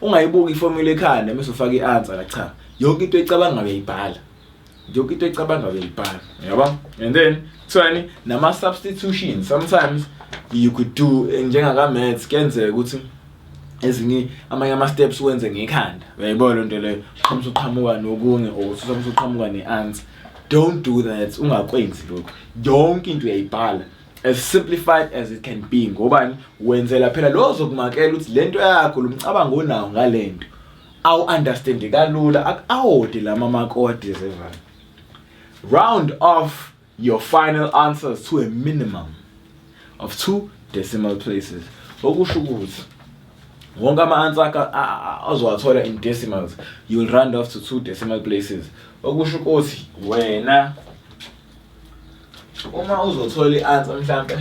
Ungayibuki iformula ekhanda mase ufaka i-answer la, cha. Yonke into oyicabanga uyayibhala. Yonke into oyicabanga uyayibhala. Yabo? And then kuthiwani nama substitutions. Sometimes you could do njengaka maths, kuyenzeka ukuthi ezinye amanye ama steps wenze ngekhanda. Uyayibona lento leyo? Qhamuka uqhamuka nokunye or usuqhamuka uqhamuka ne-answer. Don't do that. Ungakwenzi lokho. Yonke into uyayibhala as simplified as it can be, ngobani wenzela phela lo ozokumakela ukuthi lento yakho, lo mcabango onawo ngalento awu understand kalula, akuawode lama makode zevana. Round off your final answers to a minimum of 2 decimal places. Okusho ukuthi wonke ama-answer akho azowathola in decimals, you will round off to 2 decimal places. Okusho ukuthi wena uma uzothola i-answer mhlampe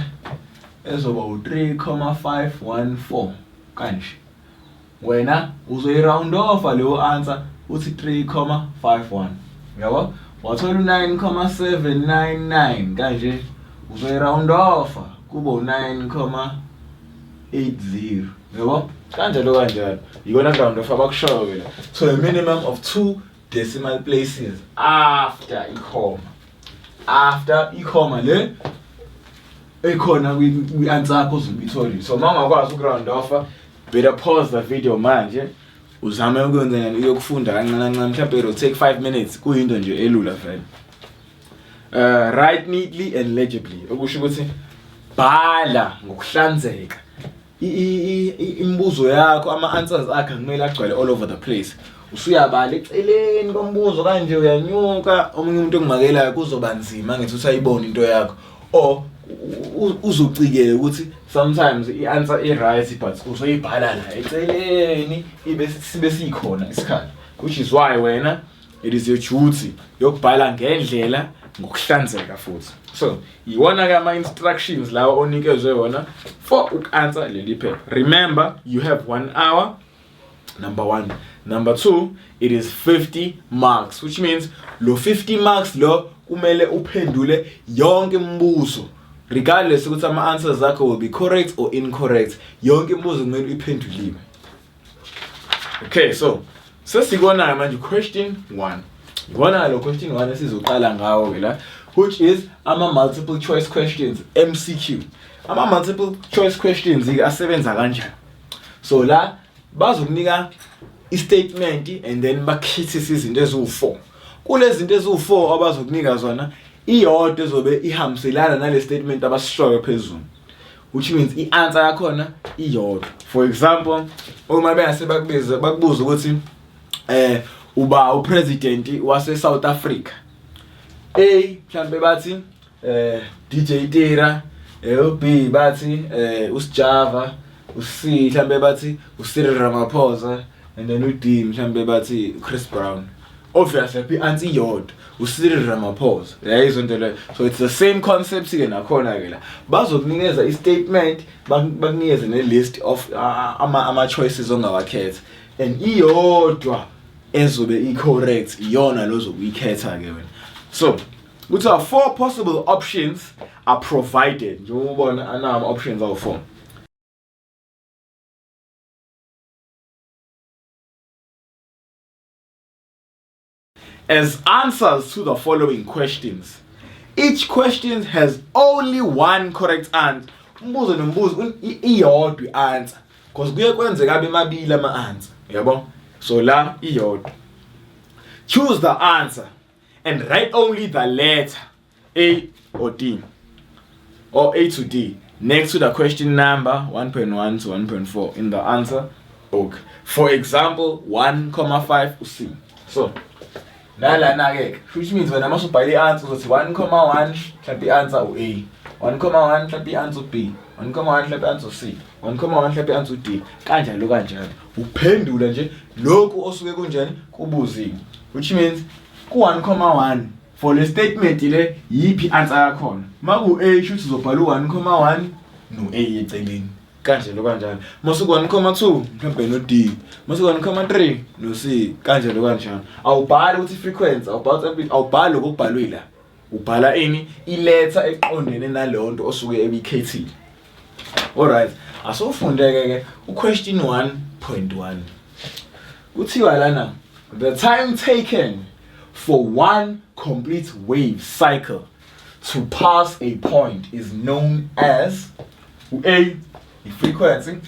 ezoba u-3,514 kanje, wena uzoyi-round off leyo answer uthi 3,51, yabo. Wathola u-9,799 kanje, uzoyi-round off kube u-9,80, yabo, kanjalo kanjalo. Yikona round off abakushoyo ke la, to a minimum of 2 decimal places after i-comma, after i-comma le ekhona kwi-answer yakho ozobe uyitholile. So uma ungakwazi uku-round off, better pause the video manje, uzame ukwenza njani, uyokufunda kancane kancane, mhlawumbe it'll take 5 minutes, kuyinto nje elula vele. Write neatly and legibly, okusho ukuthi bhala ngokuhlanzeka. Imibuzo yakho, ama-answers akhe akumele agcwale all over the place. Usuyabala eceleni kombuzo kanje, uyanyuka, omunye umuntu okumakelayo kuzoba nzima ngithi uthi ayibone into yakho, or uzocikeka ukuthi sometimes i-answer i-right but uzoyibhala la eceleni ibe sibe sikhona isikhala, which is why wena it is your duty yokubhala ngendlela ngokuhlanzeka futhi. So iwona ke ama instructions lawa onikezwe wona for uku-answer leli phepha. Remember, you have 1 hour, number 1. Number 2, it is 50 marks, which means lo 50 marks lo kumele uphendule yonke imibuzo, regardless ukuthi ama answers akho will be correct or incorrect, yonke imibuzo kumele uyiphenduliwe. Okay, so sesikona manje question 1. Ibona lo question 1 esizoqala ngawo ke la, which is ama multiple choice questions, MCQ. Ama multiple choice questions ke asebenza kanjani? So la bazokunika i-statement and then bakhithise izinto eziwu-4. Kulezi zinto eziwu-4 abazokunika zona, iyodwa ezobe ihambiselana nale statement abasishoyo phezulu, which means i-answer yakhona iyodwa. For example, uma bengase bakubize bakubuza ukuthi uba upresident wase South Africa, A mhlambe bathi DJ Tira, B bathi uSjava, uC mhlambe bathi uCyril Ramaphosa, and then uD mhlambe bathi Chris Brown. Obviously i-answer iyodwa, uCyril Ramaphosa. Yayizwa into leyo? So it's the same concept ke nakhona ke la, bazokunikeza i-statement, bakunikeze ne-list of ama choices ongawakhetha, and iyodwa ezobe i-correct iyona lozokuyikhetha ke wena. So kuthiwa 4 possible options are provided, njengoba ubona anama options awu-4. As answers to the following questions. Each question has only one correct answer. Umbuzo nombuzo iyodwa i-answer, because kuye kwenzeka abe mabili ama-answer, yabo. So la iyodwa. Choose the answer and write only the letter A or D or A to D next to the question number 1.1 to 1.4 in the answer book. For example, 1.5 C. So nalana ke, which means wena masubhala i-answer uzothi 1.1 mhlawumbe i-answer u-A, 1.1 mhlawumbe i-answer u-B, 1.1 mhlawumbe i-answer u-C, 1.1 mhlawumbe i-answer u-D, kanjalo kanjalo. Uphendula nje lokhu osuke kunjani kubuziwe, which means ku 1.1 for le statement le yiphi answer yakhona. Maku A shuthi uzobhala u 1.1 no A eceleni, kanjalo kanjalo. Masuku 1.2 mhlawumbe no D, masuku 1.3 no C, kanjalo kanjalo. Awubhali ukuthi frequency, awubhali, awubhali lokubhalwe la, ubhala ini, iletha eqondene naleyo nto osuke ebikhethile. Alright, asofundeke ke u question 1.1. Kuthiwa lana the time taken for one complete wave cycle to pass a point is known as u-A i-frequency,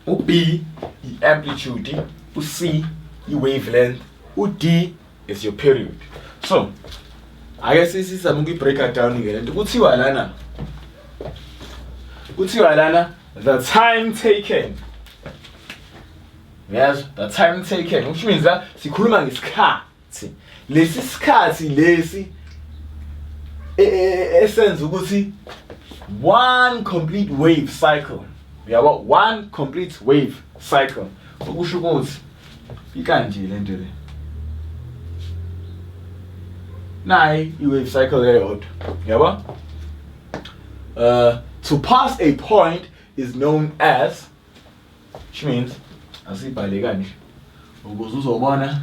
u-B i-amplitude, u-C i-wavelength, u-D is your period. So ake sisizame ukuyi-break down ke lento. Kuthiwa lana the time taken, yes, the time taken, which means la sikhuluma ngesikhathi, lesi sikhathi lesi esenza ukuthi one complete wave cycle, uyabo, one complete wave cycle, okusho ukuthi ikanje lento le, nayi i-wave cycle eyodwa, yabo, to pass a point is known as, which means asibhale kanje ukuze uzobona.